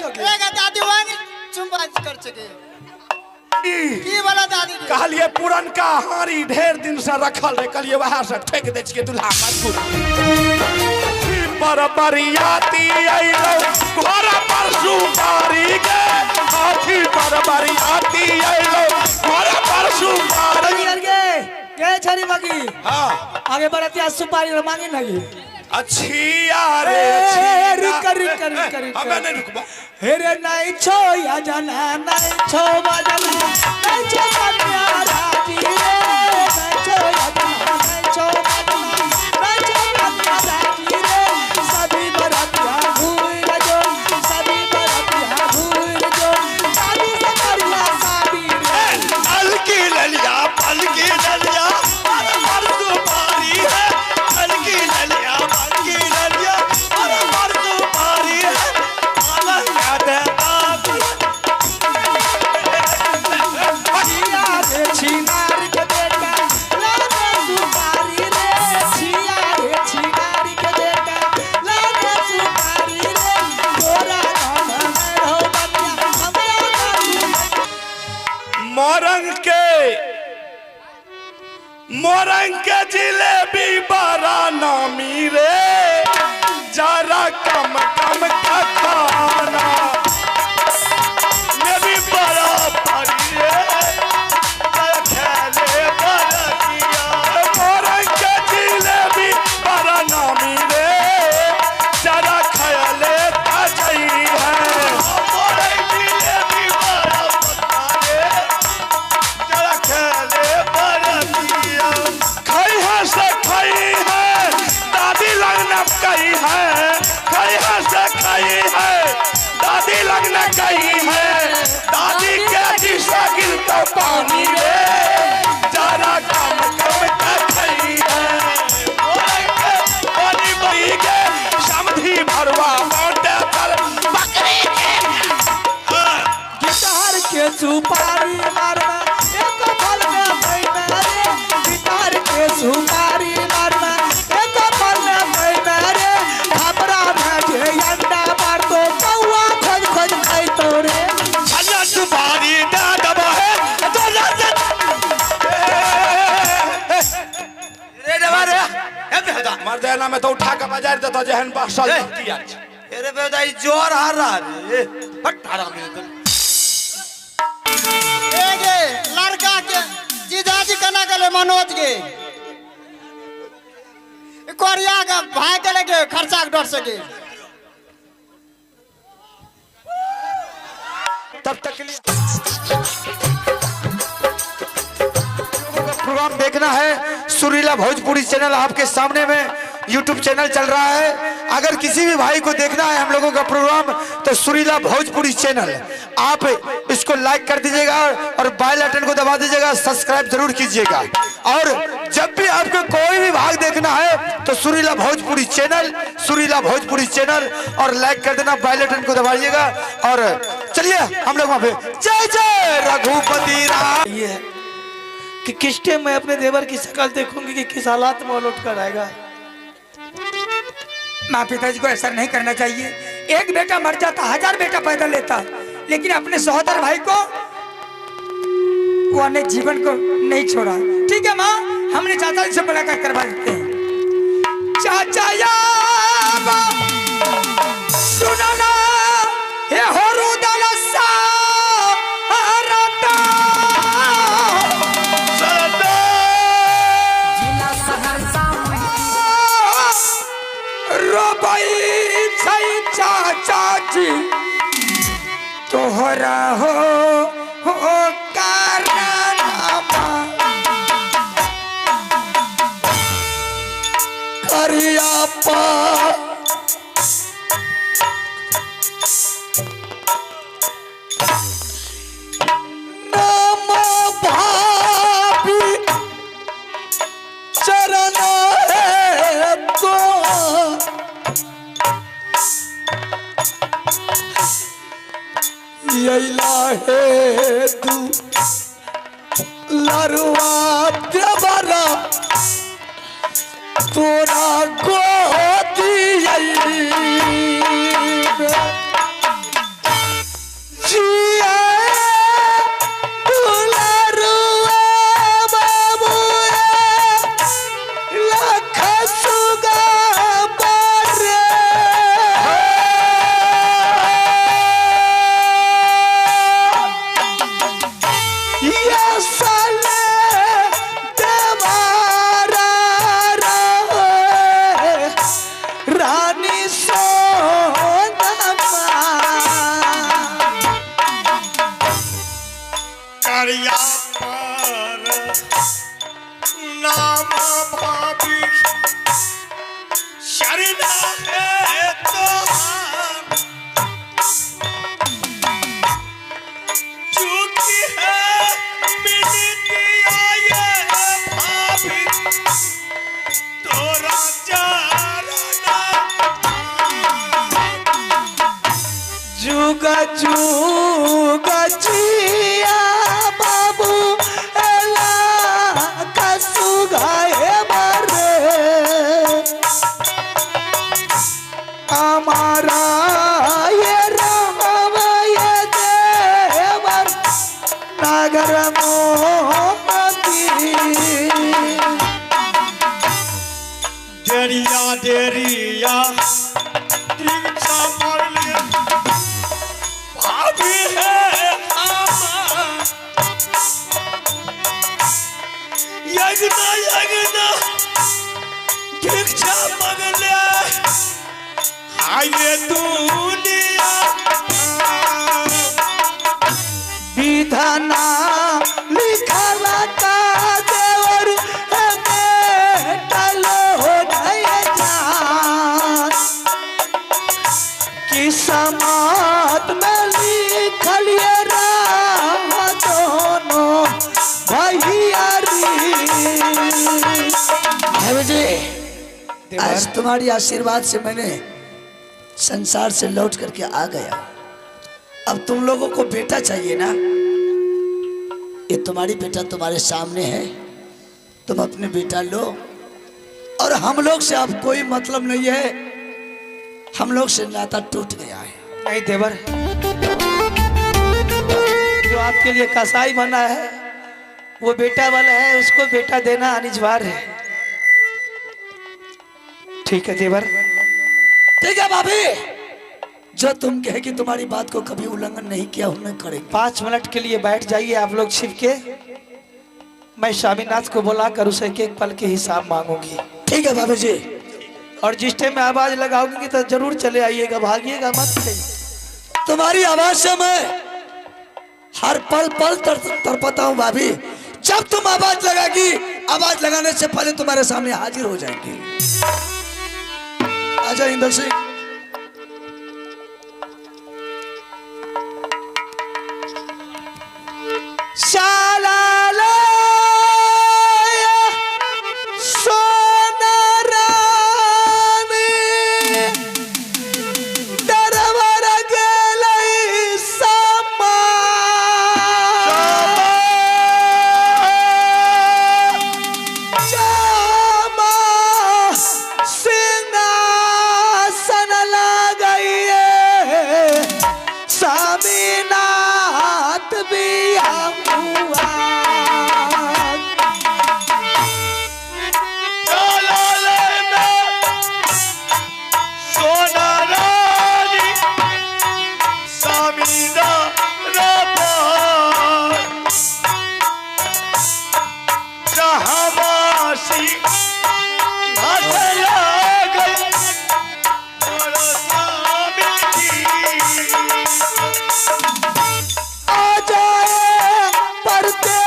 छो। एगा दादी वानी चुम्बा कर छके की वाला दादी कहलिए पुरनका हारी ढेर दिन से रखल रे, कहलिए वहां से ठेक दे छिए दुल्हा मजबूर पर बरियाती आइलो घर पर सुपारी के हाथी पर बरियाती आइलो घर पर सुपारी के के छरी बाकी। हां आगे बरतिया सुपारी मांगी नहीं। अच्छी यारे रुक रुक रुक रुक हमें नहीं रुकबा। हे रे नहीं छो या जाना नहीं छो बजना नहीं छो कन्या राजी रे नहीं छो या जाना नहीं छो बजना नहीं छो कन्या राजी रे सभी बरतिया घूर जो सभी बरतिया घूर जो शादी से करिया शादी रे अलकी ललिया पलकी ललिया पर सुपारी है अलकी ललिया पलकी ललिया पर सुपारी है मोरंग के जिलेबी बड़ा नामी रे जरा कम कम का खाना भी बड़ा पारी रे खेले बड़ा किया। मोरंग के जिलेबी बड़ा नामी रे जरा खयाले ताजई है मोरंग जिलेबी बड़ा पता रे जरा खेले बड़ा किया। खाई है से खाई है दादी लगना कही है खाई है से खाई है दादी लगना कही है दादी के दिशा गिरता पानी रे जरा कम कम का खाई है पानी बही के समधी भरवा बांटे पर बकरी के गिटार के सुपारी मारना एक फल में बैठा रे गिटार के सुपारी मारना एक फल में बैठा रे घबरा में जे अंडा मार तो कौआ खोज खोज खाई तो रे छल्ला सुपारी दा दबा है तो रे दबा रे ए बेदा मर देना में तो उठा के बाजार देता जेहन बसल किया अरे बेदा ई जोर हार रहा रे हट हरामी तो एगे लड़का के जीजाजी कना गेले मनोज के कोरिया का भाई के लेके खर्चा के डर से के। तब तक के लिए प्रोग्राम देखना है सुरीला भोजपुरी चैनल आपके सामने में यूट्यूब चैनल चल रहा है। अगर किसी भी भाई को देखना है हम लोगों का प्रोग्राम तो सुरीला भोजपुरी चैनल आप इसको लाइक कर दीजिएगा और बेल आइकन को दबा दीजिएगा, सब्सक्राइब जरूर कीजिएगा। और जब भी आपको कोई भी भाग देखना है तो सुरीला भोजपुरी चैनल, सुरीला भोजपुरी चैनल और लाइक कर देना, बेल आइकन को दबाइएगा। और चलिए हम लोग वहाँ पे जय जय रघुपति राम। ये है कि किस टाइम मैं अपने देवर की शक्ल देखूंगी कि किस हालात में लौट कर आएगा। माँ पिताजी को ऐसा नहीं करना चाहिए। एक बेटा मर जाता, 1000 बेटा पैदा लेता, लेकिन अपने सहोदर भाई को वो अपने जीवन को नहीं छोड़ा। ठीक है माँ, हमने चाचा जी से मुलाकात करवा देते हैं। चाचा या सुनो ना हे होरुदल सारता रोबई छै चाचा जी तोहरा हो कारनामा करियापा नाम भाभी चरण है तो यैला हे तू लरुआ देवरा तोरा गोदी। जुग जुग जिया बाबू एला कसु गाए मरे हमारा ये राम ये देवर नागर मोती। डेरिया डेरिया दीक्षा मरले भाभी है यज्ञ यज्ञ दीक्षा मगले आये दुनिया। विधाना लिखला का देवर बेटलो नहीं जान कि समात में लिखल ये राम दोनों भैया री। जी आज तुम्हारी आशीर्वाद से मैंने संसार से लौट करके आ गया। अब तुम लोगों को बेटा चाहिए ना, ये तुम्हारी बेटा तुम्हारे सामने है, तुम अपने बेटा लो और हम लोग से अब कोई मतलब नहीं है, हम लोग से नाता टूट गया है। नहीं देवर, जो आपके लिए कसाई बना है वो बेटा वाला है, उसको बेटा देना अनिवार्य है। ठीक है देवर। ठीक है भाभी, जो तुम कहे कि तुम्हारी बात को कभी उल्लंघन नहीं किया हमने करेंगे। 5 मिनट के लिए बैठ जाइए आप लोग छिप के, मैं स्वामीनाथ को बुला कर उसे एक पल के हिसाब मांगूंगी। ठीक है भाभी जी। और जिस टाइम में आवाज लगाऊंगी तो जरूर चले आइएगा, भागिएगा मत। तुम्हारी आवाज से मैं हर पल पल तड़पता हूँ भाभी। जब तुम आवाज लगाएगी, आवाज लगाने से पहले तुम्हारे सामने हाजिर हो जाएंगी। आजा इंदर सिंह। शाला सोना रानी दरबार गेलै समा जामा सिंहासन लगाइए स्वामीनाथ बिया हुआ। सोना रानी स्वामी आ जाए परदेसी।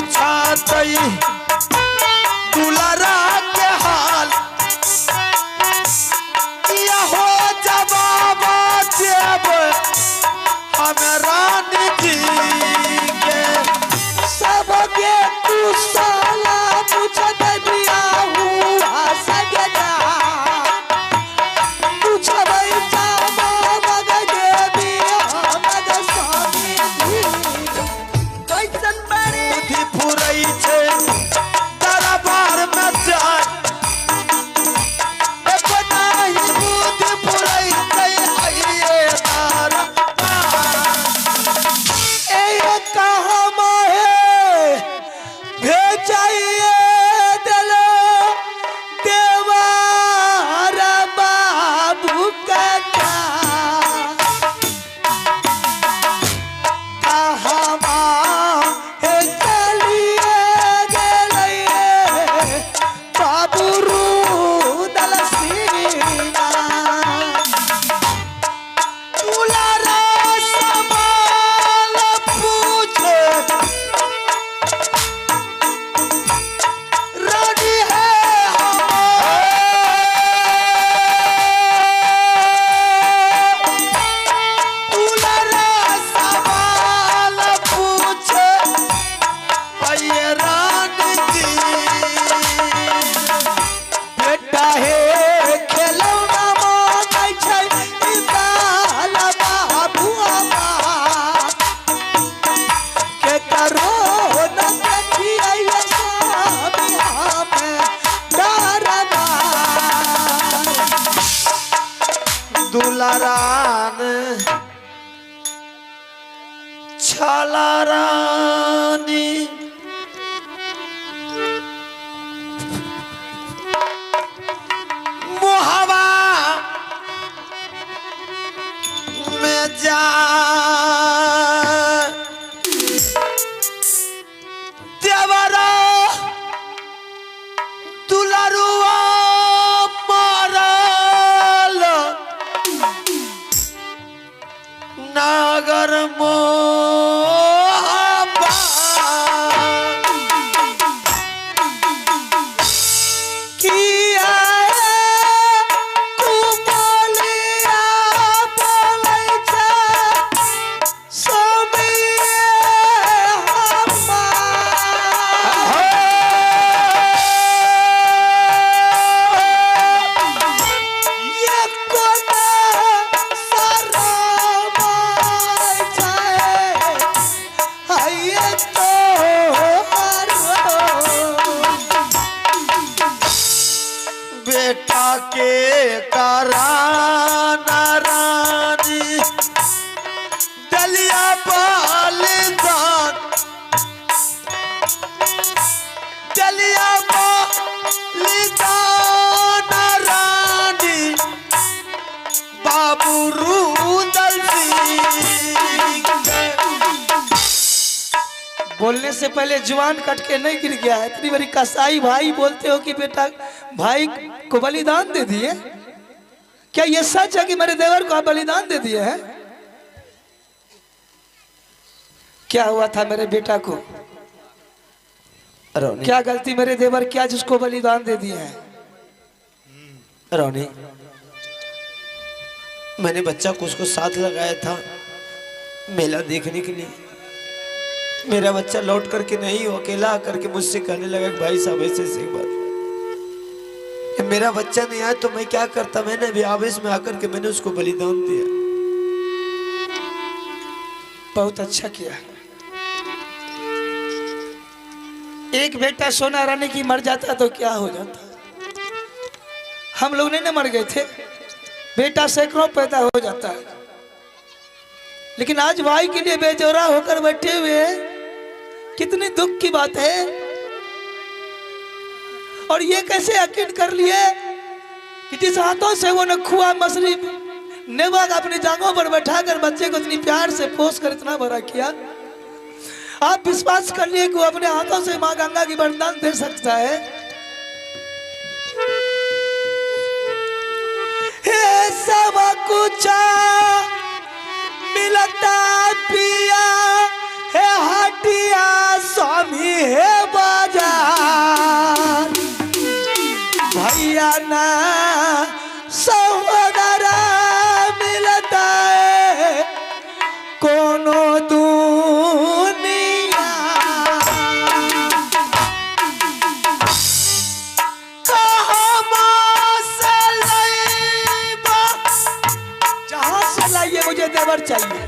पूछतई दुलारा के हाल या हो जवाब देब हम रानी जी के। सबके कुशला पूछत बियाहू सगदा पूछबै जवाब देबी हमद स्वामी जी। कैसन बड़े बुद्धि फुरै छै दरबार में जाय एको नाही बुद्धि फुरै छै आइए दरबार। ए कहाँ है भेजाइए दिलो देवार बाबू का कहाँ चलिए गेलिए बाबू रूदल सीना। दुलारा सवाल पूछे रानी है हमार। दुलारा सवाल पूछे भैया रानी जी। बेटा हे खेलौना मांगै छै ई बाल बाबू हमार। के करो न देखियै स्वामी हमे दरबार। दुलारान छाला रानी मुहवा में जा देवरा दुलारुआ मारल नागर मोहबा। किया कुमलिया बोलै छै स्वामी हमार। ये कोना शरमाय छै हइये तोहरो। बेटा के कराना रानी दलिया बलिदान दलिया बलिदान रानी बाबू रूदल सिंह। बोलने से पहले जुबान कट के नहीं गिर गया है। इतनी बड़ी कसाई भाई बोलते हो कि बेटा भाई को बलिदान दे दिए। क्या ये सच है कि मेरे देवर को आप बलिदान दे दिए हैं? क्या हुआ था मेरे बेटा को? रोनी क्या गलती मेरे देवर क्या जिसको बलिदान दे दिए हैं? रोनी मैंने बच्चा को उसको साथ लगाया था मेला देखने के लिए। मेरा बच्चा लौट करके नहीं, वो अकेला आकर के मुझसे कहने लगा कि भाई साहब ऐसे ऐसे एक बात, मेरा बच्चा नहीं आया तो मैं क्या करता। मैंने भी आवेश में आकर के मैंने उसको बलिदान दिया। बहुत अच्छा किया। एक बेटा सोना रानी की मर जाता तो क्या हो जाता? हम लोग नहीं ना मर गए थे, बेटा सैकड़ों पैदा हो जाता है। लेकिन आज भाई के लिए बेजोरा होकर बैठे हुए हैं, कितनी दुख की बात है। और ये कैसे यकीन कर लिए कि जिस हाथों से वो नखुआ मछली नेवा अपने जांघों पर बैठाकर बच्चे को इतनी प्यार से पोस कर इतना बड़ा किया, आप विश्वास कर लिए कि वो अपने हाथों से माँ गंगा की वरदान दे सकता है। हे सब कुछ मिलता पिया, हे हटिया सो स्वामी हे बाजार भैया ना सहोदरा मिलता है कोनो दुनिया जहाँ से लाइए मुझे देवर चाहिए।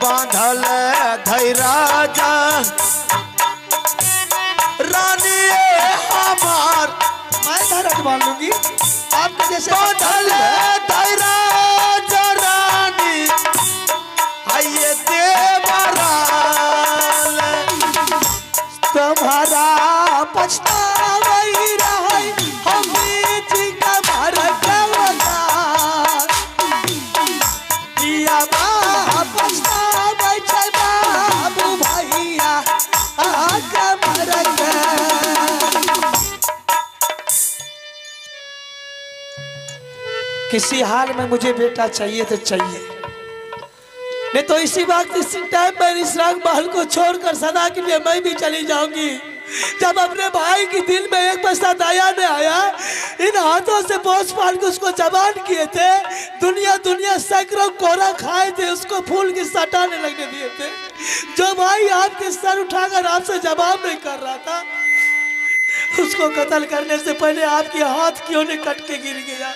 बांधल धई राजा रानी हमार, मैं धरत बांध लूंगी आपके जैसे। बांधल धई राजा रानी आइए देवराल, तुम्हारा पछतावा ही रहा हम बीच कमर बाबू भैया कमर। किसी हाल में मुझे बेटा चाहिए तो चाहिए, नहीं तो इसी वक्त इसी टाइम पर इस रंग महल को छोड़कर सदा के लिए मैं भी चली जाऊंगी। जब अपने भाई के दिल में एक पैसा दया नहीं आया, इन हाथों से बोझ पाल के उसको जवान किए थे, दुनिया दुनिया सैकड़ों कोरा खाए थे, उसको फूल की सटाने लगने दिए थे। जो भाई आपके सर उठाकर आपसे जवाब नहीं कर रहा था, उसको कत्ल करने से पहले आपके हाथ क्यों नहीं कट के गिर गया?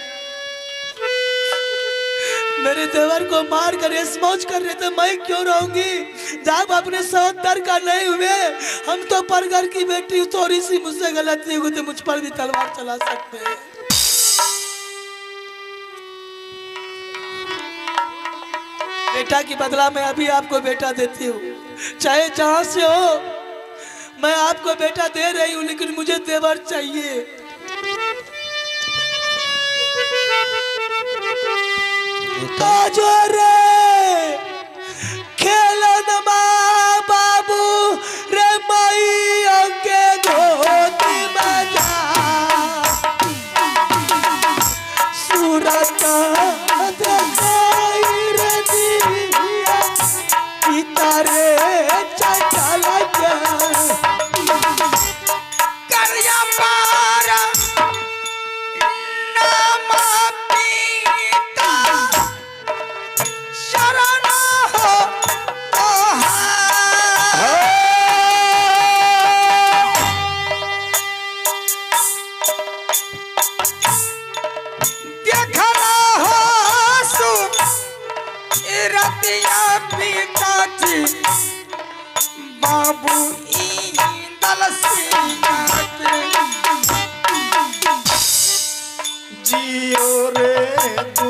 मेरे देवर को मार कर मौज कर रहे थे, मैं क्यों रहूंगी? जब अपने सहोदर का नहीं हुए, हम तो परगर की बेटी, थोड़ी सी मुझसे गलती हुई तो मुझ पर भी तलवार चला सकते हैं। बेटा की बदला मैं अभी आपको बेटा देती हूँ, चाहे जहां से हो मैं आपको बेटा दे रही हूँ, लेकिन मुझे देवर चाहिए। ताजो रे खेलन माँ बाबू रे मैया के गोदी में जा, सूरत देखाई रे दिया पिता रे चल जा करिया पारा नाम पिता शरण हो देखना हो सु रतिया पिताजी बाबू इंदल सिंह के। जियो रे तू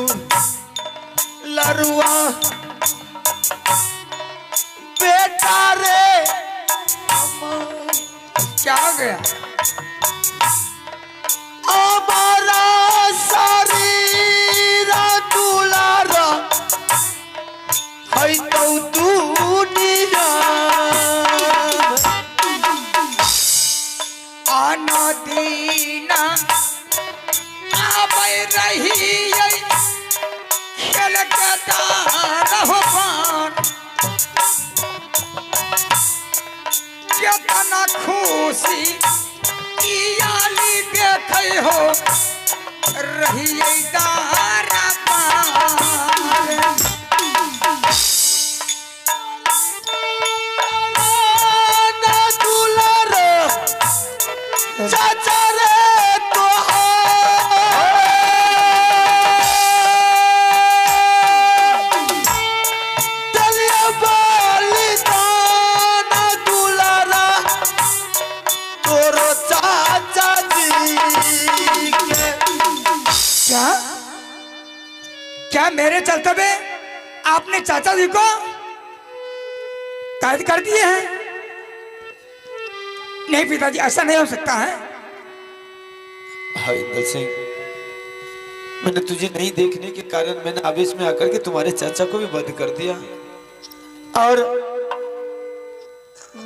लरुआ बेटा रे, क्या हो गया? हमारा शरीर दुलारा है तो दुनिया आना दीना आबै रही खेल के दार हो पान, केतना खुशी इयाली देखै हो रही दारा पार। चाचा रे तो दलिया बलिदान दुलारा तोरो चाचा जी। क्या मेरे चलते हुए आपने चाचा जी को कैद कर दिए हैं? नहीं पिताजी, ऐसा नहीं हो सकता है। हविंदर सिंह, मैंने तुझे नहीं देखने के कारण मैंने आवेश में आकर के तुम्हारे चाचा को भी बंद कर दिया। और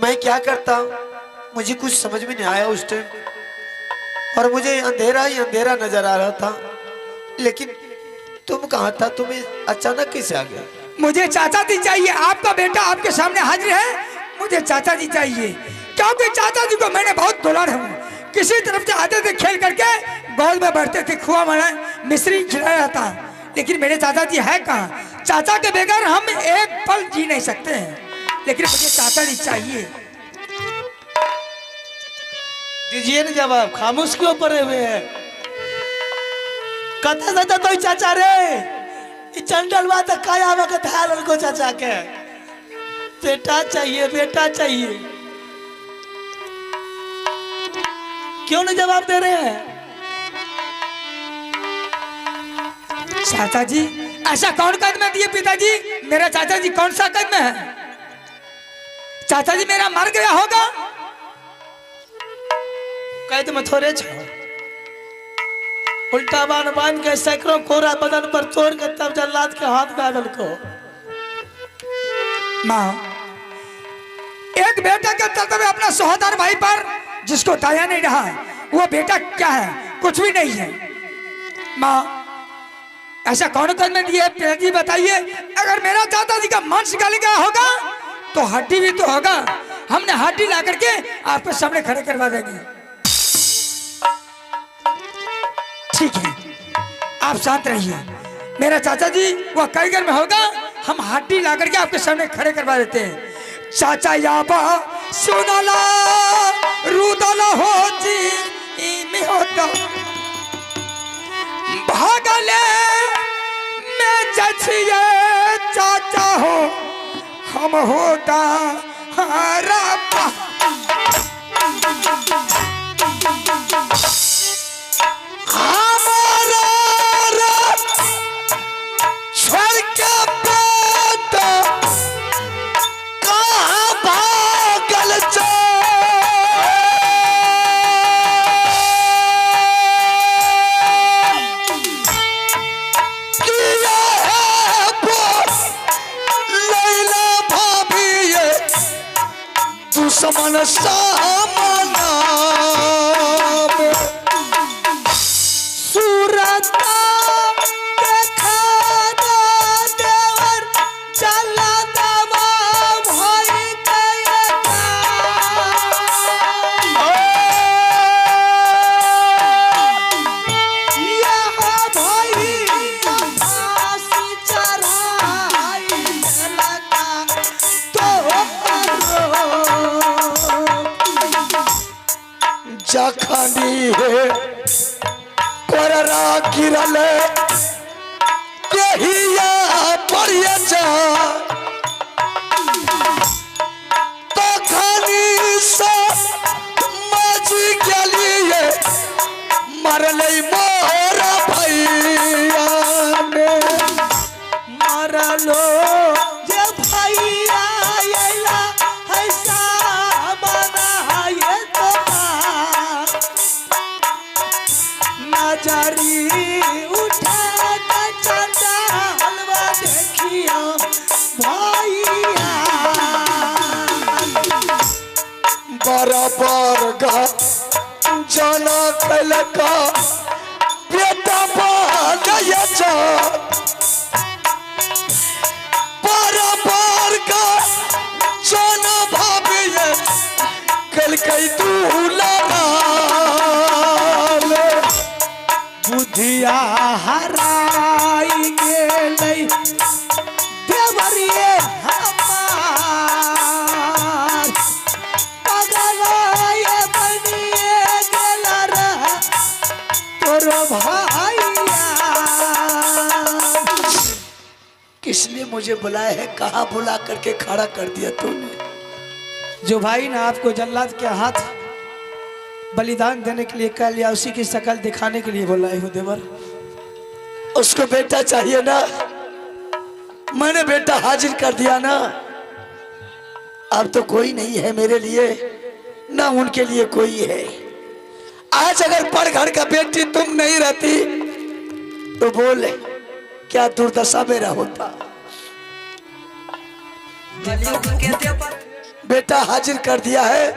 मैं क्या करता, मुझे कुछ समझ में नहीं आया उस टाइम, और मुझे अंधेरा ही अंधेरा नजर आ रहा था। लेकिन तुम कहाँ था, तुम्हें अचानक कैसे आ गया? मुझे चाचा जी चाहिए। आपका बेटा आपके सामने हाजिर है, मुझे चाचा जी चाहिए, क्योंकि चाचा जी को मैंने बहुत दुलार हूँ। किसी तरफ से आते थे खेल करके, गोद में बैठते थे, खुआ मना मिश्री खिलाया था। लेकिन मेरे चाचा जी है कहाँ? चाचा के बगैर हम एक पल जी नहीं सकते हैं, लेकिन मुझे चाचा जी चाहिए। दीजिए ना जवाब, खामोश क्यों पड़े हुए हैं? कथा चाचा तो चाचा रे चंडल बात काया के थाल को चाचा के बेटा चाहिए, बेटा चाहिए। क्यों नहीं जवाब दे रहे हैं? चाचा जी ऐसा कौन कदम है दिए पिताजी? मेरा चाचा जी कौन सा कदम है? चाचा जी मेरा मर गया होगा। कैद में थोड़े छो, उल्टा बांध बांध के सैकड़ों कोरा बदन पर तोड़ के तब जल्लाद के हाथ डाल को। माँ, एक बेटा के कर्तव्य अपना सहोदर भाई पर जिसको दया नहीं रहा, वो बेटा क्या है? कुछ भी नहीं है। माँ, ऐसा कौन कदम दिए पिताजी बताइए? अगर मेरा चाचा जी का मांस गल गया होगा तो हड्डी भी तो होगा। हमने हड्डी ला करके आपके सामने खड़े करवा देंगे। ठीक है, आप शांत रहिए। मेरा चाचा जी वह कारीगर में होगा, हम हड्डी ला करके आपके सामने खड़े करवा देते हैं। चाचा याबा सुनला रुदला हो जी में होता भागले में जछिए चाचा हो हम होता हरा। हमारा छोड़ के बेटा कहाँ भागल चल, किया है वो लैला भाभी ये दुश्मन सामना सूरता देखा देवर चला दवा भाई भाई फांसी चढ़ाई लगा तो जखनी है कोररा गिरल देहिया पर जा तखनी से मजी गेलिए मरलै मोरा भैया ने। मरलो जे भैया अइला है सामना है तो नजरी उठा के चंदा हलवा देखियो भैया। बराबर गा जाना कलका बेटा बन जा, बराबर गा जाना भाभी कल कई तू बुधिया हराई गेलै देवरिये हमार पगलाए बनिए गेल रह तोर भाइया। किसने मुझे बुलाया है? कहाँ बुला करके खड़ा कर दिया तूने? जो भाई ने आपको जल्लाद के हाथ बलिदान देने के लिए कह लिया, उसी की शक्ल दिखाने के लिए बोला हो देवर। उसको बेटा चाहिए ना, मैंने बेटा हाजिर कर दिया ना। अब तो कोई नहीं है मेरे लिए, ना उनके लिए कोई है। आज अगर पर घर का बेटी तुम नहीं रहती तो बोले क्या दुर्दशा मेरा होता। बेटा हाजिर कर दिया है,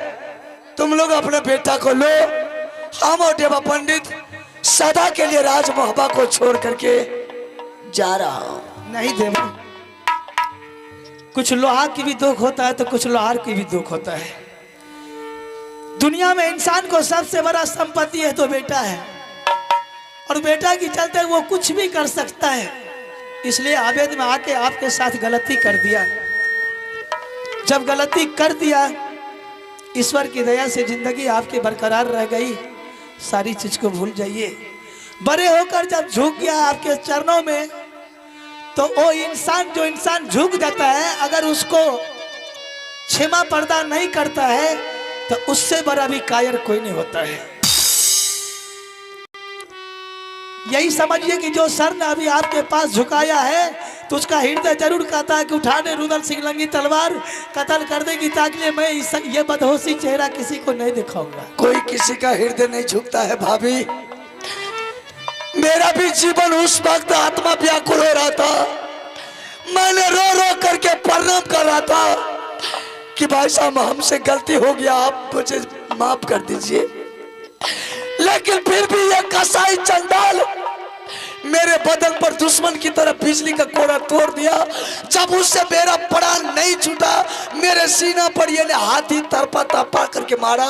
तुम लोग अपने बेटा को लो। हम और देवा पंडित सदा के लिए राजमहबा को छोड़ करके जा रहा हूं। नहीं देवा, कुछ लोहा की भी दुख होता है तो कुछ लोहार की भी दुख होता है। दुनिया में इंसान को सबसे बड़ा संपत्ति है तो बेटा है, और बेटा के चलते वो कुछ भी कर सकता है। इसलिए आवेद में आके आपके साथ गलती कर दिया। जब गलती कर दिया, ईश्वर की दया से जिंदगी आपकी बरकरार रह गई। सारी चीज को भूल जाइए। बड़े होकर जब झुक गया आपके चरणों में, तो वो इंसान जो इंसान झुक जाता है, अगर उसको क्षमा पर्दा नहीं करता है तो उससे बड़ा भी कायर कोई नहीं होता है। यही समझिए कि जो सर ने अभी आपके पास झुकाया है तो उसका हृदय जरूर कहता है कि उठाने रुदल सिंह लंगी तलवार, कत्ल कर देगी, ताकि मैं ये बदहोशी चेहरा किसी को नहीं दिखाऊंगा। कोई किसी का हृदय नहीं झुकता है भाभी। मेरा भी जीवन उस वक्त आत्मा व्याकुल हो रहा था। मैंने रो रो करके प्रणाम कर रहा था कि भाई साहब हमसे गलती हो गया, आप मुझे माफ कर दीजिए। लेकिन फिर भी ये कसाई चंडाल मेरे बदन पर दुश्मन की तरह बिजली का कोड़ा तोड़ दिया। जब उससे मेरा प्राण नहीं छूटा, मेरे सीना पर ये हाथी तरपा तरपा करके मारा।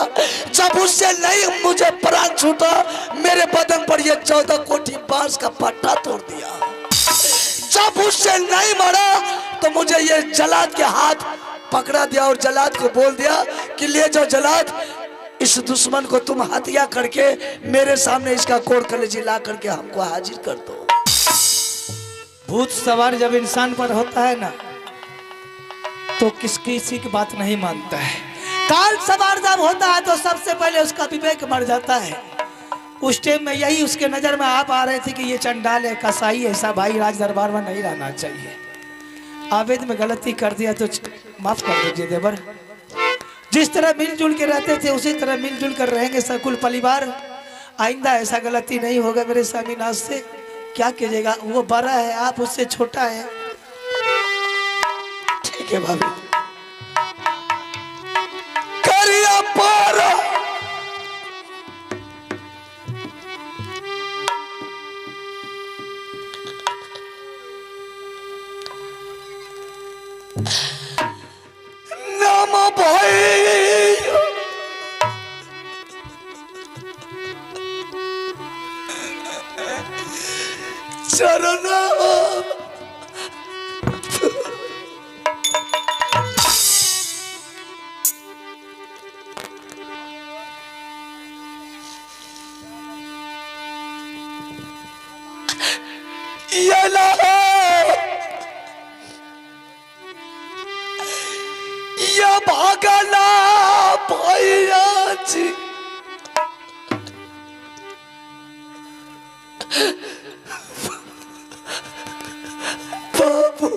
जब उससे नहीं मुझे प्राण छूटा, मेरे बदन पर ये 14 कोठी बांस का पट्टा तोड़ दिया। जब उससे नहीं मारा तो मुझे ये जलाद के हाथ पकड़ा दिया और जलाद को बोल दिया कि ले जाओ जलाद, इस दुश्मन को तुम हत्या करके मेरे सामने इसका कोर कलेजी ला करके हमको हाजिर कर दो। भूत सवार जब इंसान पर होता है ना तो किसी की बात नहीं मानता है। काल सवार जब होता है तो सबसे पहले उसका विवेक मर जाता है। उस टाइम में यही उसके नजर में आप आ रहे थे कि ये चंडाल है, कसाई, ऐसा भाई राज दरबार में नहीं रहना चाहिए। आवेद में गलती कर दिया तो माफ कर दीजिए देवर। जिस तरह मिलजुल के रहते थे उसी तरह मिलजुल कर रहेंगे सकुल परिवार। आइंदा ऐसा गलती नहीं होगा मेरे स्वामीनाथ से। क्या कीजिएगा, वो बड़ा है, आप उससे छोटा है। ठीक है भाभी, करिया पारा नाम भाई चरण ये भागना भैया जी बाबू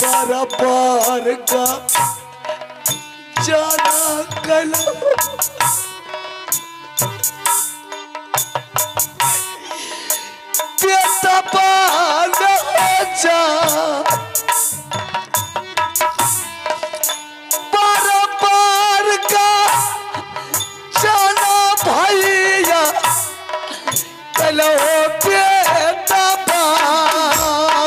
बराबर का जाना कलो बेटा बाल जा बराबर का जाना भैया कलो बेटा बाल।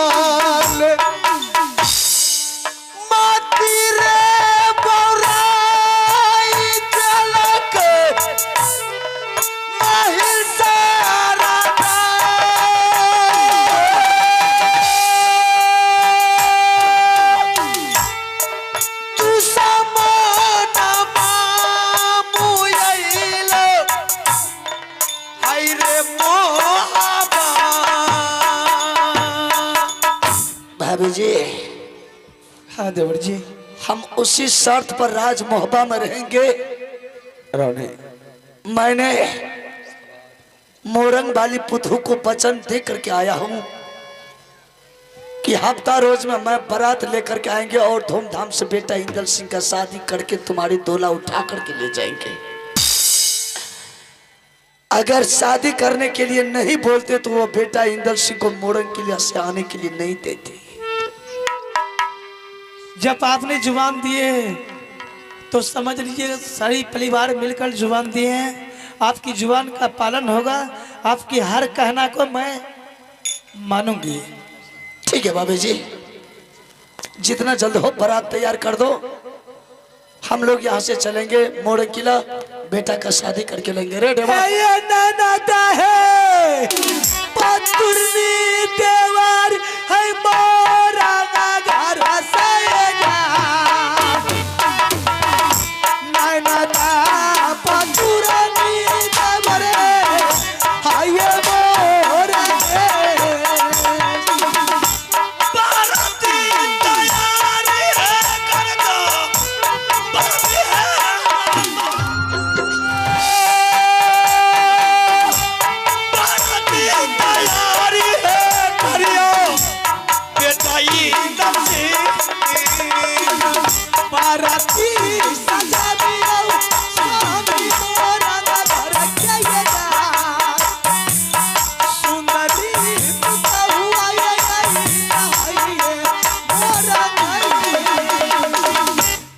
भाभी जी। हाँ देवर जी, हम उसी शर्त पर राज मोहबा में रहेंगे। रानी, मैंने मोरंग वाली पुथू को वचन दे करके आया हूँ कि हफ्ता रोज में मैं बारात लेकर के आएंगे और धूमधाम से बेटा इंदल सिंह का शादी करके तुम्हारी दोला उठा करके ले जाएंगे। अगर शादी करने के लिए नहीं बोलते तो वो बेटा इंदल सिंह को मोरंग किला से आने के लिए नहीं देते। जब आपने जुबान दिए तो समझ लीजिए सारी परिवार मिलकर जुबान दिए हैं। आपकी जुबान का पालन होगा, आपकी हर कहना को मैं मानूंगी। ठीक है बाबू जी, जितना जल्द हो बारात तैयार कर दो, हम लोग यहाँ से चलेंगे मोरंग किला, बेटा का शादी करके लेंगे। रे देवा है देवर है मोरा घर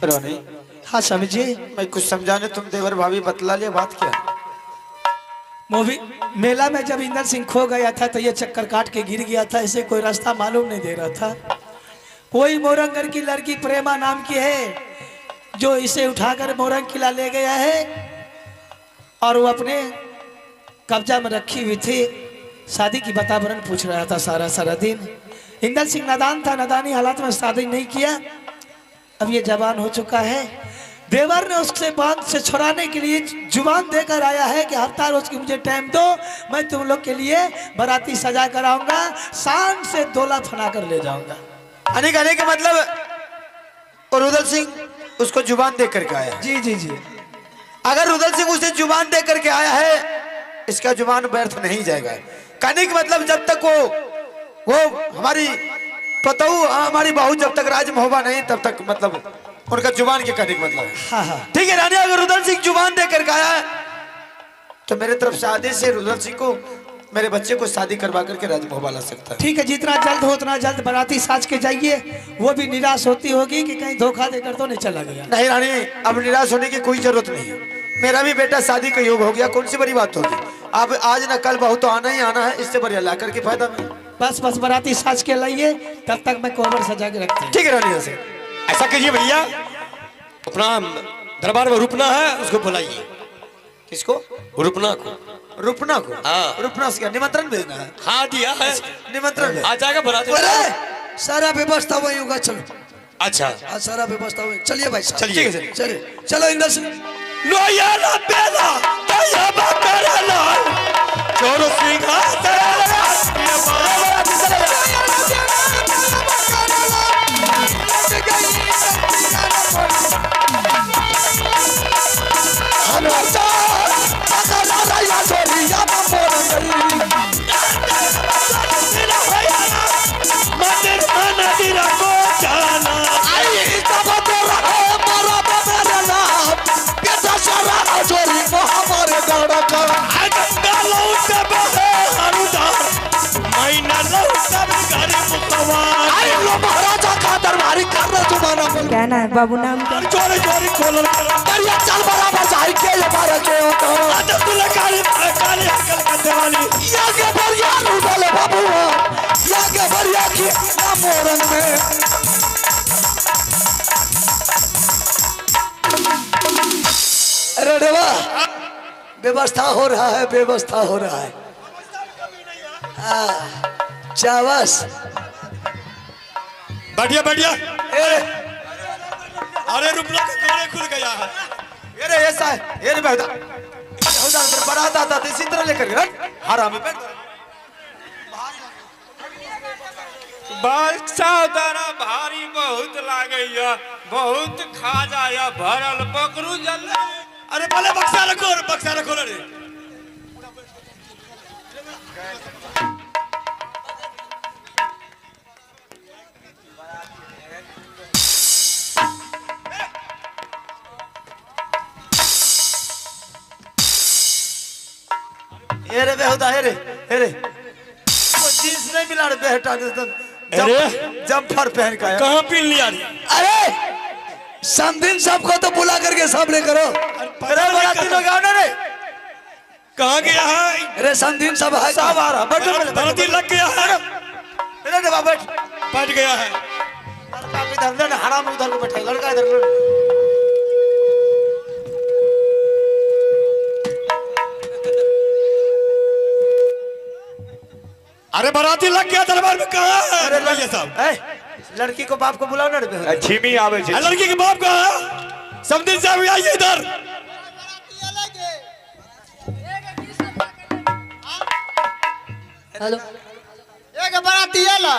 रोनी। हाँ स्वामी जी, मैं कुछ समझाने तुम देवर भाभी बतला लिया, बात क्या? मूवी मेला में जब इंदर सिंह खो गया था तो ये चक्कर काट के गिर गया था, इसे कोई रास्ता मालूम नहीं दे रहा था। कोई मोरंगर की लड़की प्रेमा नाम की है जो इसे उठाकर मोरंग किला ले गया है और वो अपने कब्जा में रखी हुई थी। शादी की वातावरण पूछ रहा था सारा सारा दिन। इंदर सिंह नादान था, नादानी हालात में शादी नहीं किया। अब ये जवान हो चुका है। देवर ने उससे बांध से छुड़ाने के लिए जुबान देकर आया है कि हफ्ता रोज की मुझे टाइम दो, मैं तुम लोग के लिए बाराती सजा कर आऊंगा, शान से दोला फना कर ले जाऊंगा। अनेक अनेक मतलब और रुदल सिंह उसको जुबान दे करके आया। जी जी जी, अगर रुदल सिंह उसे जुबान दे करके आया है, इसका जुबान व्यर्थ नहीं जाएगा। कहने का मतलब जब तक वो हमारी पतऊ हमारी बहू जब तक राज महोबा नहीं तब तक मतलब उनका जुबान के कहने का मतलब है। हाँ हाँ ठीक है रानी, अगर रुदल सिंह जुबान दे करके आया है तो मेरे तरफ से आदेश है रुदल सिंह को मेरे बच्चे को शादी करवा करके राजमहोबा ला सकता है। ठीक है, जितना जल्द हो उतना जल्द बाराती साज के जाइए। वो भी निराश होती होगी कि कहीं धोखा देकर तो नहीं चला गया। नहीं रानी, अब निराश होने की कोई जरूरत नहीं है। मेरा भी बेटा शादी का योग हो गया, कौन सी बड़ी बात होगी। अब आज ना कल बहू तो आना ही आना है, इससे बढ़िया ला करके फायदा में। बस बस बाराती साज के लाइए, तब तक मैं कोबर सजा के रखती हूँ। ठीक है रानी, से ऐसा कीजिए भैया, अपना दरबार में रुपना है उसको बुलाइए। किसको? रुपना को। रुपना को? हाँ, रुपना से क्या निमंत्रण भेजना है? हाँ दिया है निमंत्रण, आ जाएगा बुला दे। सारा व्यवस्था वही होगा, चलो। अच्छा हाँ, सारा व्यवस्था वही। चलिए भाई साहब, चलिए चलिए चलो इंदर सिंह। क्या ना है बाबू नाम का? अरे देवा, व्यवस्था हो रहा है, व्यवस्था हो रहा है। हाँ, चावस बढ़िया बढ़िया। अरे रुपना का कमरे खुल गया है। अरे ऐसा है, ये नहीं बेटा, बारात आता था इसी तरह लेकर हरामी पे। बक्सा तोरा भारी बहुत लागैया, बहुत खा जाया भरल, पकड़ू जल्दी। अरे पहले बक्सा रखो, बक्सा रखो रे। हे रे बेहुदा, हे रे, हे रे, वो जींस नहीं मिला रे बेटा, अरे जम्फर पहन का कहाँ पीन लिया रे? अरे समधिन सबको तो बुला करके सामने करो। अरे बाराती लोग आओ ना रे। कहाँ गया है? अरे समधिन सब है, सब आ रहा, बैठो पहले, बाराती लग गया है। अरे बाबा बैठ, बैठ गया है। लड़का इधर ले, हराम उधर को बैठा, लड़का इधर ले। अरे बाराती लग गया दरबार में, कहाँ है? अरे भैया साहब, लड़की को बाप को बुलाओ ना रे। छिमी आवे छे। लड़की के बाप कहाँ है? समधिन साहब आइए इधर। हेलो, एक बाराती आला।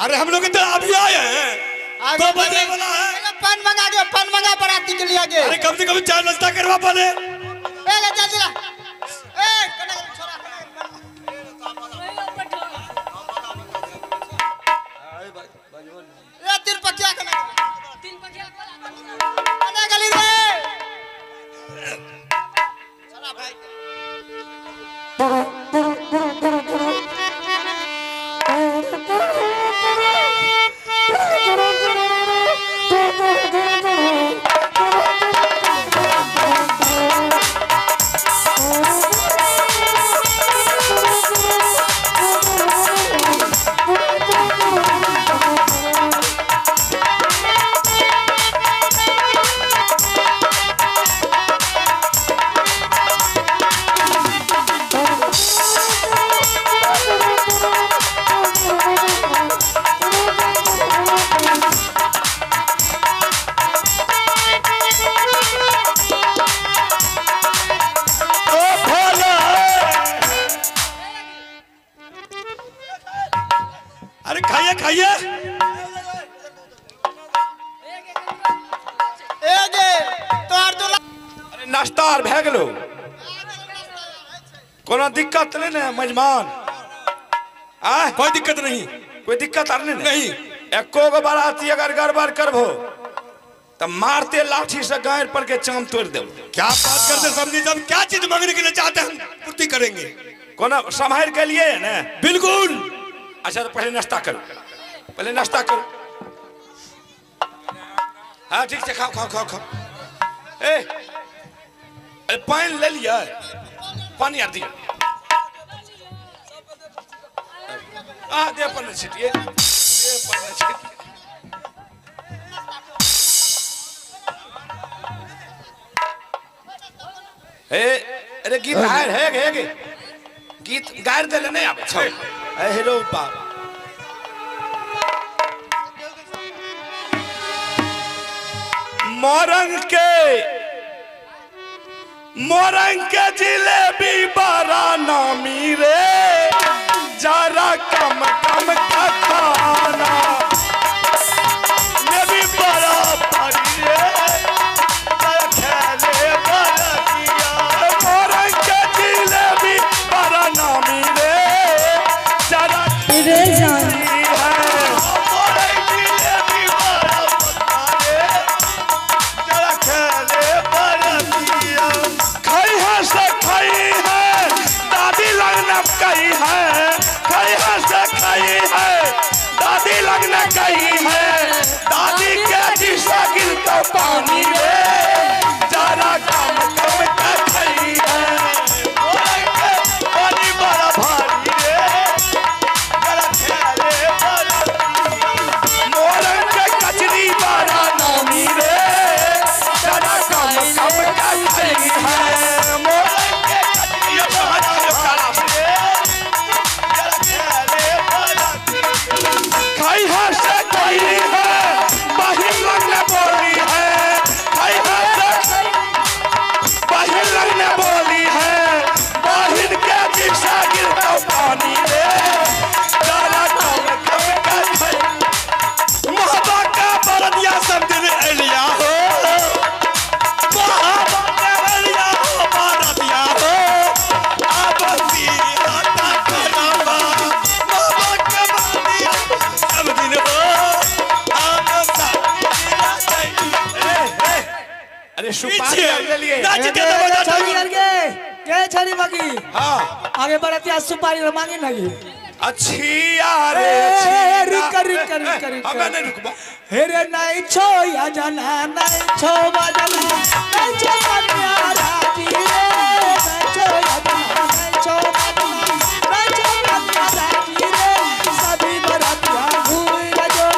अरे हम लोग इधर अभी आए हैं, 2 बजे वाला है। पान मंगा के, पान मंगा बाराती के लिए आगे। अरे कम से कम चाय नाश्ता करवा पहले। ए ले जल्दी ला। ए कने छोरा ए तीन पकिया कने, तीन पकिया कने गली रे। चला भाई। अरे खाइए खाइए। अरे नाश्ता आर भए गेलो, कोनो दिक्कत नहीं ने मेजमान? आ कोई दिक्कत नहीं, कोई दिक्कत आर नहीं? नहीं। एको गो बाराती अगर गड़बड़ करबो तो मारते लाठी से गायर पर के चाम तोड़ देबो। क्या बात करते समझी साहब, क्या चीज मांगने के लिए चाहते हैं, हम पूर्ति करेंगे। कोनो संभाल के लिए है ना? बिल्कुल। अच्छा तो पहले नाश्ता करो, पहले नाश्ता करो। हाँ ठीक है, खाओ खाओ खाओ खाओ। ए अरे पानी ले लिया, पानी यार दिया। आ दे पानी छिटिए, दे पानी छिटिए। ए अरे गीत गायर है, है गीत गायर देले नहीं आवे छौ। हेलो बाप, मोरंग के जिलेबी बड़ा नामी रे, जरा कम कम का खाना ने बड़ा भारी रे, खेले बड़ा किया। मोरंग के जिलेबी बड़ा नामी रे, जरा दादी लगना कही है, दादी के दिशा गिरता पानी रे, जरा कम कम का खाई है। पानी बड़ा भारी रे, जरा खेले बड़ा। मोरंग के कचरी बड़ा नामी रे, जरा कम कम का खाई है। मोरंग के कचरी बड़ा नामी रे, जरा खेले बड़ा। खाई है से खाई है, बाहिर लगने बोली है। अरे सुपारी ले लिए नाच के दबा छड़ी करके के छड़ी मांगी। हां आगे बढ़ते सुपारी मांगी लगी। अच्छी अरे रुक रुक रुक रुक हमें नहीं रुकबा। हेरे नहीं छो या जाना नहीं छो बजना नहीं छो कन्या राजी रे नहीं छो या जाना नहीं छो बजना नहीं छो कन्या राजी रे सभी बरतिया घूर जो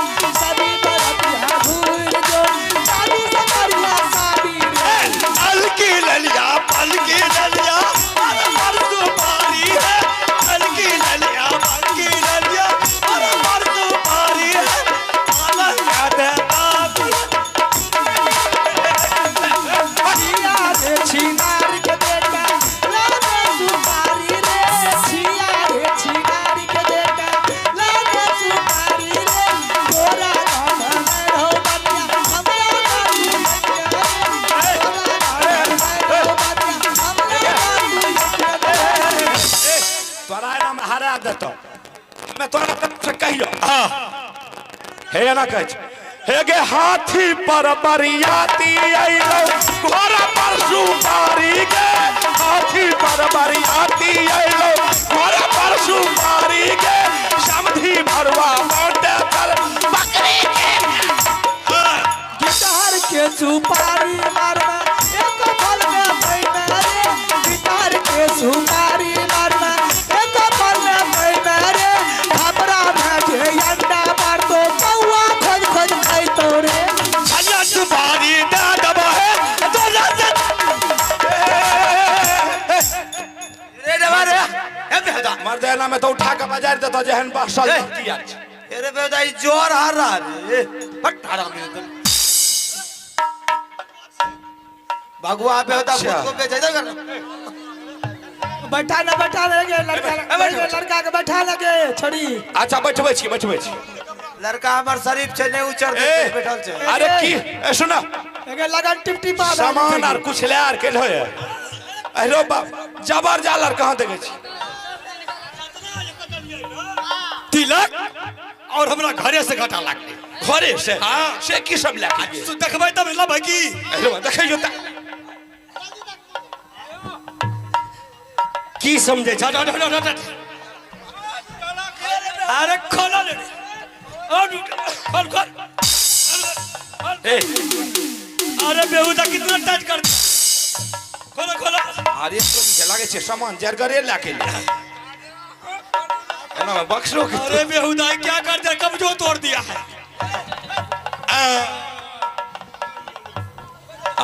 सभी बरतिया घूर जो साधु सकरिया साबी रे अलकी ललिया पलकी ललिया पर सुपारी है अलकी ललिया पलकी ललिया पर सुपारी है छिनार के बेटा लागे सुपारी रे छिया रे छिनार के बेटा लागे सुपारी रे गोरा धन हो बनिया हमरा बाबू गोरा धन हो बनिया हमरा बाबू। ए तोरा नाम हरा देतो मैं तोरा तरफ से कहियो। हां हे ना कह हे गे हाथी पर बरियाती आइलो घोड़ा पर सुपारी गे हाथी पर बरियाती आइलो घोड़ा पर सुपारी गे समधी भरवा बाटे पर बकरी के गिटार के सुपारी मारना एक फल में पैना रे गिटार के सुपारी मारना एक फल में पैना रे घबरा में जे अंडा मार तो कौआ खोज खोज खाई तो रे अल्लाह सुपारी दा दबा है तो रे दबा रे ए बेहुदा मर देना में तो उठा के बाजार देता जेहन बसल किया अरे बेहुदा ई जोर हार रहा रे फट हरामी एकदम भगवा बेहुदा खुद को बेच दे कर बैठा ना बैठा लगे लड़का लड़का के बैठा लगे छड़ी। अच्छा बैठबै छी बैठबै छी लड़का हमर शरीफ छै नहीं उचर दे बैठल छै। अरे की ए सुना एगे लगन टिपटिपा सामान आर कुछ ले आर के होय। अरे बाप जबर जाल आर कहां देखे छी तिलक और हमरा घरे से घाटा लागले घरे से। हां से की सब ले के तू देखबै तब लेबै की। अरे देखै जो की समझे छ अरे खोलो ले और खोल खोल ए अरे बेहुदा कितना टच कर खोलो खोलो। अरे तो के लागे छै सामान जरगरे ला के ले एना में बक्सरो के। अरे बेहुदा क्या कर दिया कब्जो तोड़ दिया है।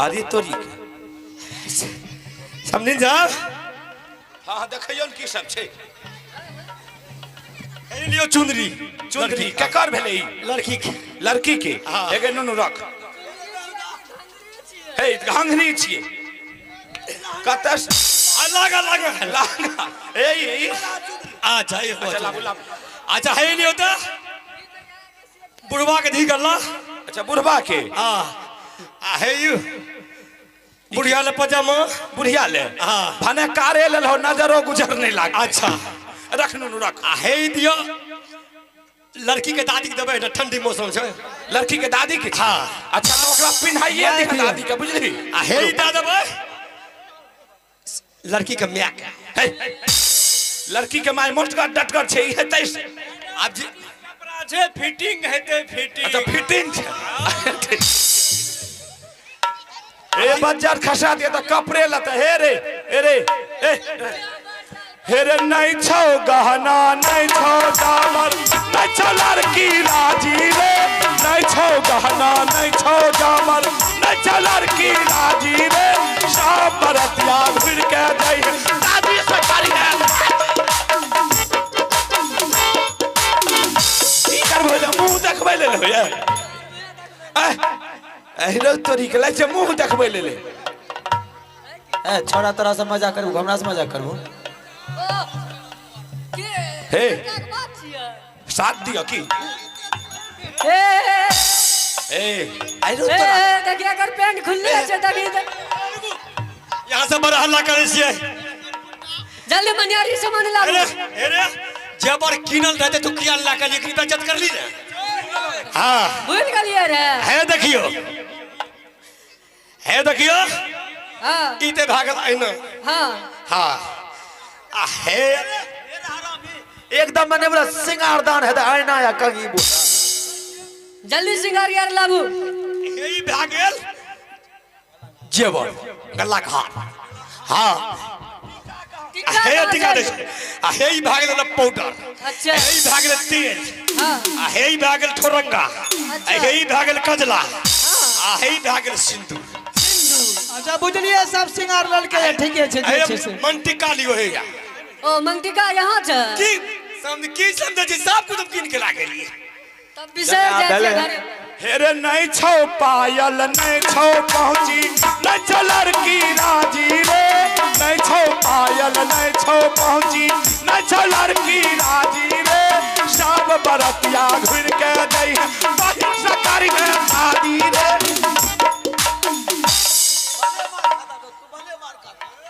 अरे तोरी समझिन साहब। हां देखियो न की सब छै। ए लियो चुनरी चुनरी केकर भेलै लड़की के लड़की के एगे नुनु रख हे घंघरी छिए कत लागा लागा लागा ए ई अच्छा ये अच्छा लाबू लाबू। अच्छा है नहीं होता बुढ़वा के धी करला। अच्छा बुढ़वा के हां है you बुढ़िया ले पजामा बुढ़िया ले। हां भने कारे ले लो नजरो गुजर नहीं लाग। अच्छा रख नुनु रख। है दियो लड़की के दादी के देबै ने ठंडी मौसम छै लड़की के दादी के। हां अच्छा तो ओकरा पिन्हाइए दे दादी के बुझली। आ हे दा देबै लड़की के माय के। हे लड़की के my मोटगर डटगर छै ई हेतै से आब जी कपड़ा छै फिटिंग हेतै फिटिंग। अच्छा फिटिंग छै ए बज्जर खसा दिया त कपड़े लते हे रे ए रे ए हे रे नहीं छो गहना नहीं छो दामन नहीं छो लड़की राजी रे नहीं छो गहना नहीं छो दामन नहीं छो लड़की राजी रे शाम बरतिया घुर के दई दादी से करी है की करबो जे मुंह देखबै ले ले ए तोरी के लै मुंह देखबै ले ले। ए छोड़ा तोरा से मजाक करबू हमरा से मजाक करबू। हे साथ दियो की ए ए ए देखिए अगर पैंट खुलले छै तभी यहां से बड़ा हल्ला करै छियै जल्दी मनियारी सामान लाबू। अरे अरे जबर किनल रहते तो किया ला के लेकिन बेइज्जत कर ली ने। हां भूल गेलियै रे। है देखियो है हे देखियो हां ई ते भागल आइना। हां हां आ हे एकदम मने बोला सिंगारदान है आईना या कंगी बोला जल्दी सिंगार यार लाबू। हे ई भागल जेवर गल्ला घाट। हां हे टिका दे आ हे ई भागल न पाउडर। अच्छा हे ई भागल तेल। हां आ हे ई भागल ठोरंगा। आ हे ई भागल कजला। आ हे ई भागल सिंदूर। अच्छा बुझलिए सब सिंगार लड़के ठीक है छे छे मंटिका लियो हे या। ओ मंटिका यहां छे की समझ की समझ छी सब कुछ किन के लागे लिए तब बिसर जाय छे घरे। हेरे नहीं छौ पायल नहीं छौ पहुंची नहीं छौ लड़की राजी रे नहीं छौ पायल नहीं छौ पहुंची नहीं छौ लड़की राजी रे सब बरतिया घुर के दई है बाहिर सरकारी है शादी रे।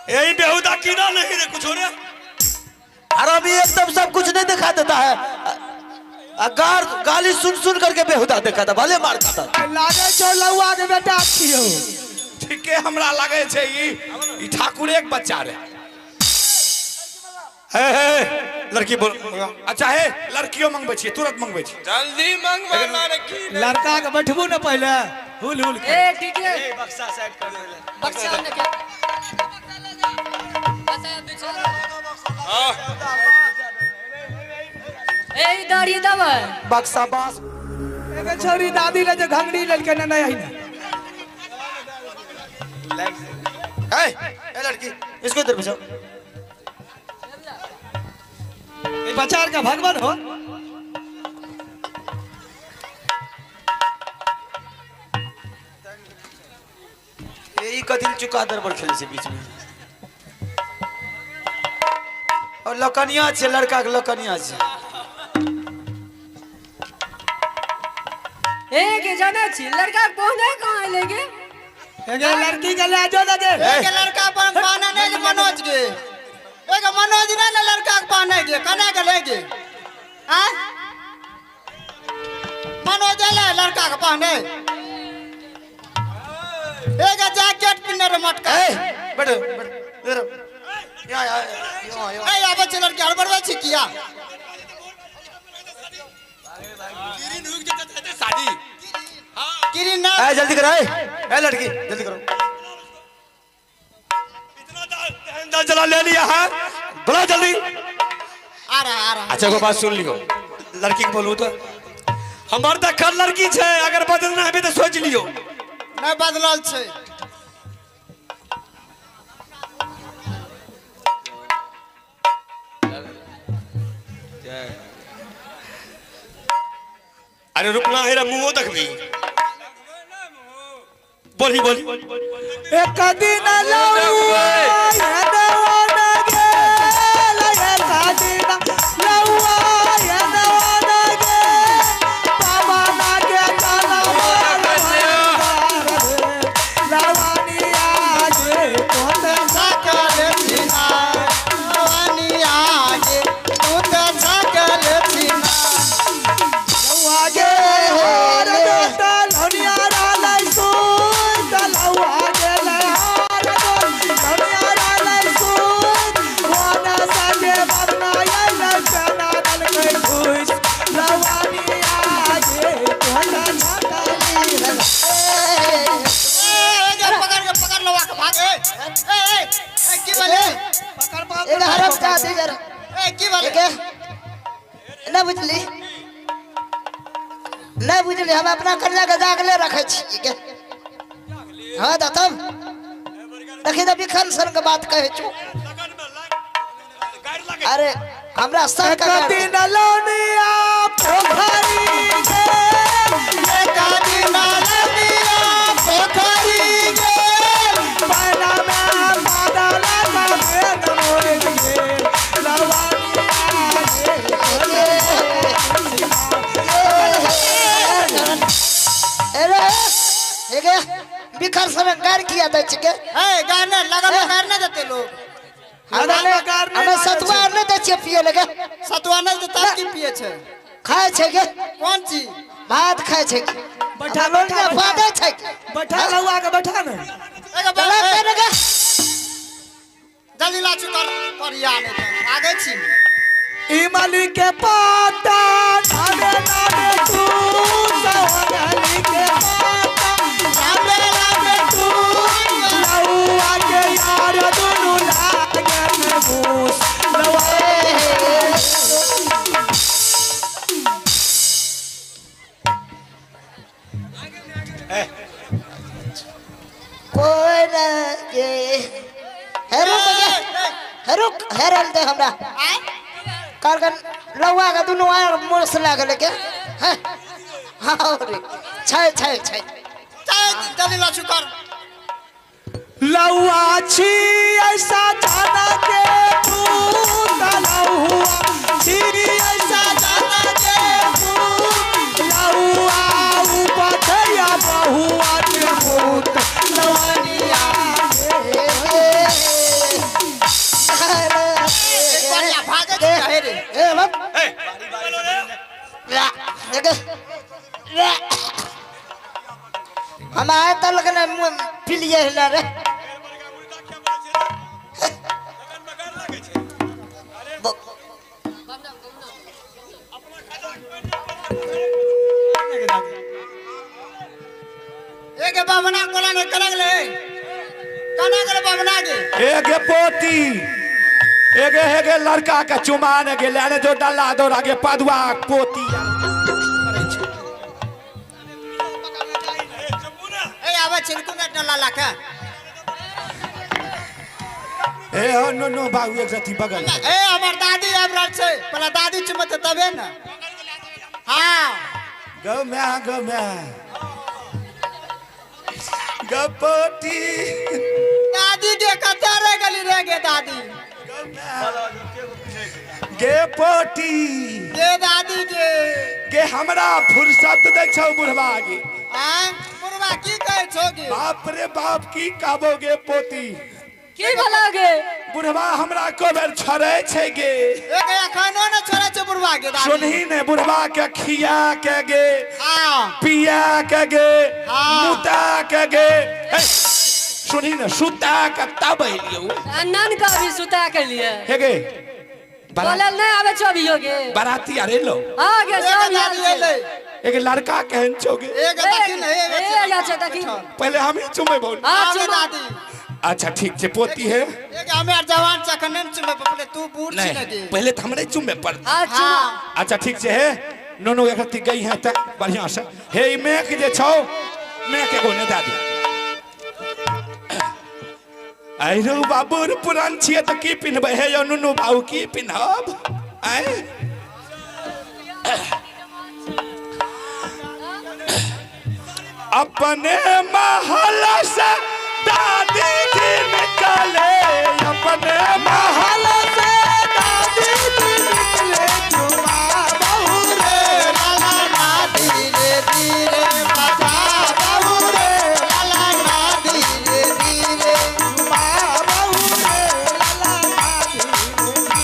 यही बेहुदा कीना नहीं रे कुछ हो रे। अरे अभी एकदम सब कुछ नहीं दिखा देता है। अगर गाली सुन सुन करके बेहुदा देखा था भले मार खाता लागे छौ लौआ के बेटा छियो। ठीके हमरा लागे छे ई ठाकुर एक बच्चा रे। हे हे लड़की बोल। अच्छा हे लड़कियों मंगबै छी तुरंत मंगबै छी जल्दी मंगवा लड़की। लड़का के बैठबू न पहले हुल हुल के। ए ठीक है ए बक्सा साइड कर दे बक्सा ने के बक्सा बिछा। हां ए दाढ़ी दबा बक्सा बास एगो छोरी दादी ले जो घंगड़ी लड़के न नहीं आई ना। ए ए लड़की इसको इधर भेजो। ए बचार का भगवान हो। यही कथिल चुका दर पर खेले से बीच में और लकनिया छे लड़का के लकनिया छे। ए के जाने छी लड़का पहुंचे कहां ले गे? एगे लड़की के ले जो दे। एगे लड़का पर पाना नहीं के मनोज के। एगे मनोज ने ना लड़का के पाने के कने के ले गे। हां मनोज ले लड़का के पाने। एगे जैकेट पिन्ने रे मटका। ए बैठो बैठो इधर या या या ए आबै छै लड़की हड़बड़बै छी किया? किरिन हुक जेतै शादी। हां किरिन ना ए जल्दी करो ए लड़की जल्दी करो। इतना जला ले लिया है बोला जल्दी। आ रहा आ रहा। अच्छा को बात सुन लियो लड़की के बोलू तो हमर देखल लड़की छै अगर बदलना है तो सोच लियो। नहीं बदलल छै। अरे रुकना है रे मुंह देखबी बोली बोली। एक दिन लौआ यदवन गेल एक दिन लौआ यदवन गेल पवन के लवनिया गे तोत सकल छिना लवनिया गे तोत सकल छिना लौआ गे होर दोत लवनिया लाई सुन लौआ गे हार दोत लवनिया लाई सुन वाना साजे बदना आयल चना दल के खुश लवनिया गे तोत सकल ए पकड़ के पकड़ लौआ के भाग। ए ए ए की बोले पकड़ पकड़ एगो हरफ का दे जरा। ए की बोले ना बुझली नहीं बुझली हम अपना कन्या के जागले रखे छी के। हाँ तो तब देखी तो बिखन सन के बात कहे छु। अरे हमरा सर का दिन लौनिया पोखरी गे एक दिन लौनिया पोखरी गे पाना में बादल का बेन मोर गे लवनिया गे अरे एगे बिखर सन गार किया दै छै के। ए गार ने लगन में गार ने देते लोग। हमें सतुआ नहीं दै छियै पिए लगे। सतुआ नहीं देता की पिए छै? खाय छै के। कौन चीज? भात खाय छै। बैठा बैठा फादे छै। बैठा लौआ के बैठा ने। चला रे गे। जल्दी लाचू कर करिया नहीं तो आगे छी। इमली के पाता नामे नामे तू सवरली के पाता नामे नामे तू लौआ के यार दुनु लागे मूस लौआ। कोई ना ये हेरुक हेरुक हेरल दे हमरा कार कर लौआ के दुनु आर मोस लागल के। हां हां रे छै छै छै जल्दी लाचू कर। लौआ छी ऐसा जाना के तू लौआ छी ऐसा जाना के तू लौआ उपथया बहुआ के भूत लवनिया। बढ़िया भागे छी रे। ए बाप ए ला रे हम आए तलक ने पी लिए ना रे। एक बाबना कोला ने कनक ले कनक ले बाबना के एक पोती एक हेगे लड़का के चुमान गेले अरे जो डल्ला दौड़ा के पदुआ पोती। ए आवे छिलकू ने डल्ला लाके ए हो नो नो बाबू एक रति बगल। ए हमर दादी आबि रहल छै पहले दादी चुमत तबे ने। हां गौ म्या गौ म्या गपोती दादी के कते रे गली रे गे दादी गे पोती गे दादी गे गे हमरा फुर्सत दै छौ बुढ़वा गे। आं बुढ़वा की कहै छौ गे? बाप रे बाप की कहबो गे पोती की भला गे बुढ़वा हमरा को बेर छोड़ै छै गे। एक एखनो ने छोड़ै छै बुढ़वा गे दादी। सुनही ने बुढ़वा के खिया के गे पिया के गे मुता के गे। सुनही ने सुता के तब एलियौ नन का भी सुता के लिए हे गे बोलल नहीं आवे छौ अभी गे बाराती अरे लो। हां गे सब आयल एक लड़का केहन छौ गे? एक देखी ने ए अच्छा देखी पहले हम ही चुमे बोल। हां चुमा। अच्छा ठीक छै पोती है। एक हमे आर जवान चखन ने चुमे पड़ले तू बूढ़ छी ने गे। पहले त हमरे चुमे पड़। हां अच्छा ठीक छै हे नोनो एक रत्ती गई है त बढ़िया से हे ई मेक जे छौ मेक एगो ने दादी। आइ रो बाबू पुरान छियै त की पिन्हबै हे यौ नुनू बाबू की पिन्हब? आइ अपने महल से दादी जी निकले अपने महल से दादी जी निकले चुमा बहू रे लाला ना धीरे धीरे बजा बहू रे लाला ना धीरे धीरे चुमा बहू रे लाला ना धीरे धीरे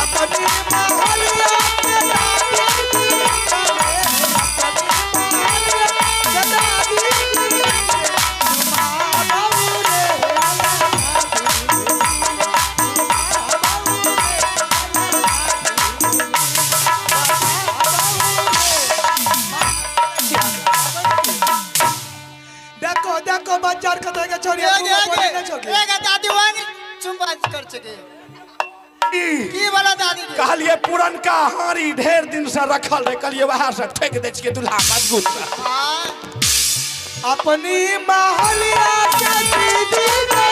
अपने महल से दादी जी निकले अपने महल से दादी जी निकले चुमा बहू रे लाला ना धीरे देखो देखो बच्चा कत के छोड़ी एक दादी वन चुम्बा कर छके की वाला दादी कहलिए पुरनका हारी ढेर दिन से रखल रहे कहलिए वहां से ठेक दे छिए दुल्हा मजबूत। अपनी महलिया के दीदी निकले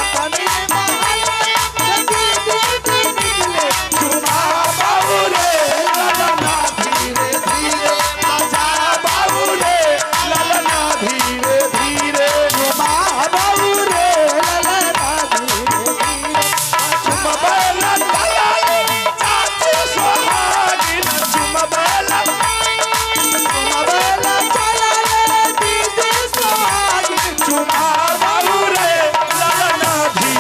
अपनी महलिया के दीदी निकले चुमा बाबू रे लाला ना धीरे धीरे बजा बाबू रे लाला ना धीरे धीरे चुमा बाबू रे लाला ना धीरे धीरे चुमा बेला चाची सोहागिन चुमा बेला चुमा बेला चला रे दीदी सोहागिन चुमा बाबू रे लाला ना धीरे।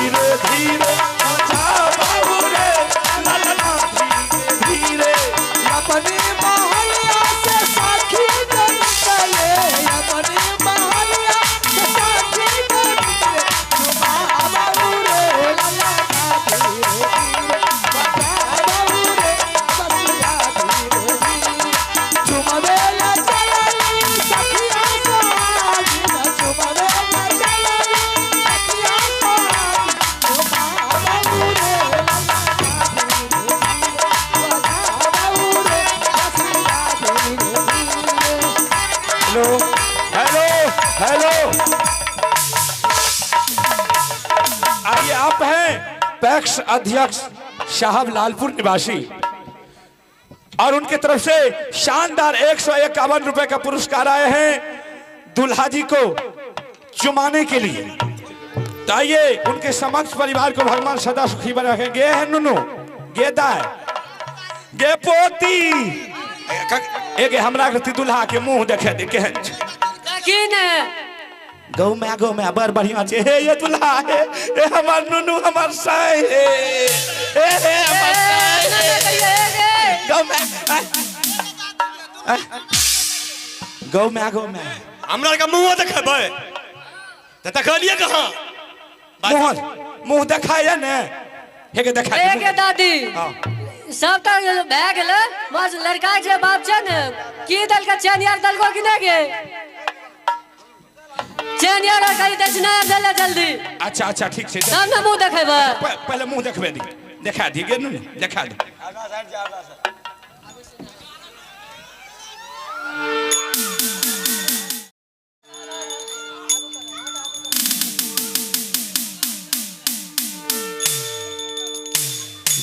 चुमावेला चलली सखिया सोहागिन चुमावेला चलली सखिया सोहागिन चुमावऊ रे हेलो हेलो हेलो, आइए आप हैं पैक्स अध्यक्ष साहब लालपुर निवासी और उनके तरफ से शानदार 151 रुपए का पुरस्कार आए हैं दुल्हा जी को चुमाने के लिए। तो आइए उनके समक्ष परिवार को भगवान सदा सुखी बना रखें। गे है नुनू गेदा है गे पोती एक हमरा के दुल्हा के मुंह देखे दे केहन छै। देखी ने गौ में बड़ बढ़िया छै। हे ये दुल्हा हे, ए हमर नुनू हमर साई हे, हे हे हमर साई हे। गौ में गौ में गौ में हमरा के मुंह देखेबै त देखलिए कहां? मुंह देखाय ने हे के देखा हे के दादी। हां सब त भए गेलै, बस लड़का जे बाप छै ने की दल के चैन यार दलको कि नै गे चैन यार करी दक्षिणा देले जल्दी। अच्छा अच्छा ठीक छै, तब ने मुंह देखेबै। पहले मुंह देखबे दी, देखा दी गे नुनू देखा दी।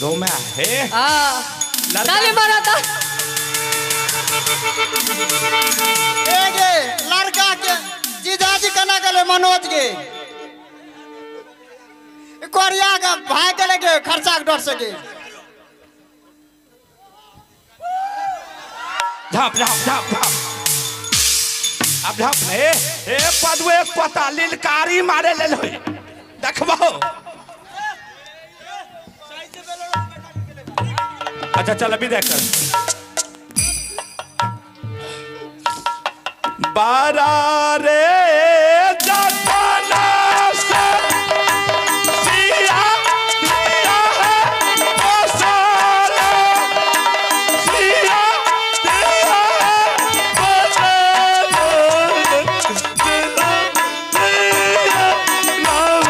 गौ में हे हां ताली मारा ता ए गे लड़का के जीजाजी कना गेले मनोज के कोरिया के भाई गेले के खर्चा के डर से के झाप झाप झाप झाप अब झाप हे हे पदवे पता लिलकारी मारे लेल होई देखबो। अच्छा चल अभी देख बारा रे जतना से सिया दिया है पोसाला सिया दिया है पोसाला दिया नाम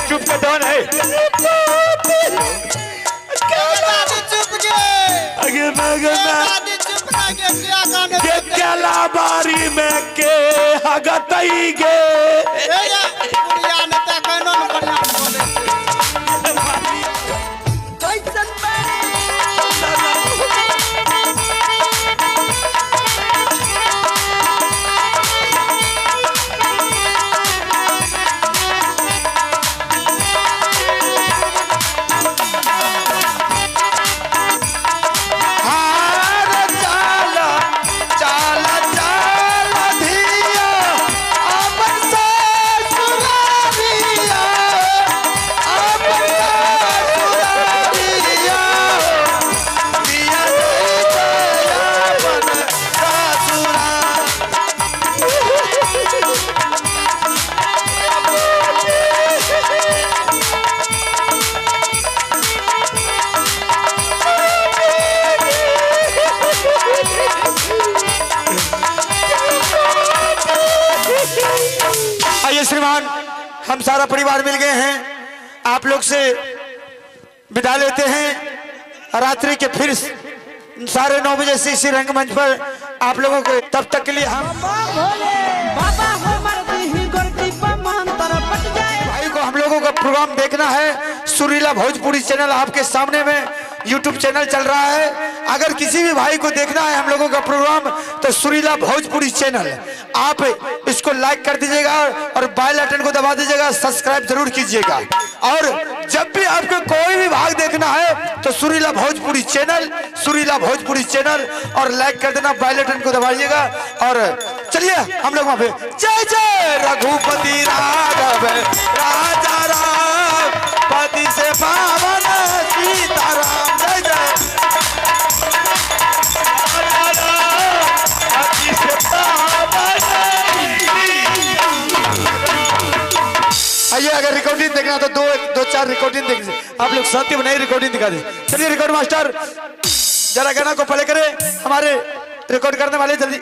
चुप के डन है के केला बारी में के हगतई गे चाल चाल धिया अपन सास हम सारा परिवार मिल गए हैं। आप लोग से विदा लेते हैं। रात्रि के फिर 9:30 बजे से इसी रंगमंच पर आप लोगों को, तब तक के लिए हम भाई को हम लोगों का प्रोग्राम देखना है। सुरीला भोजपुरी चैनल आपके सामने में यूट्यूब चैनल चल रहा है। अगर किसी भी भाई को देखना है हम लोगों का प्रोग्राम तो सुरीला भोजपुरी चैनल आप इसको लाइक कर दीजिएगा और बेल आइकन को दबा दीजिएगा, सब्सक्राइब जरूर कीजिएगा। और जब भी आपको कोई भी भाग देखना है तो सुरीला भोजपुरी चैनल, सुरीला भोजपुरी चैनल और लाइक कर देना, बेल आइकन को दबाइएगा। और चलिए हम लोग वहाँ पे जय जय रघुपति राघव राजा राम पति से पावन सीताराम जय जय आइए। अगर रिकॉर्डिंग देखना तो दो चार रिकॉर्डिंग देख आप लोग साथी बनाइए, रिकॉर्डिंग दिखा दे। चलिए रिकॉर्ड मास्टर जरा गाना को प्ले करें, हमारे रिकॉर्ड करने वाले जल्दी।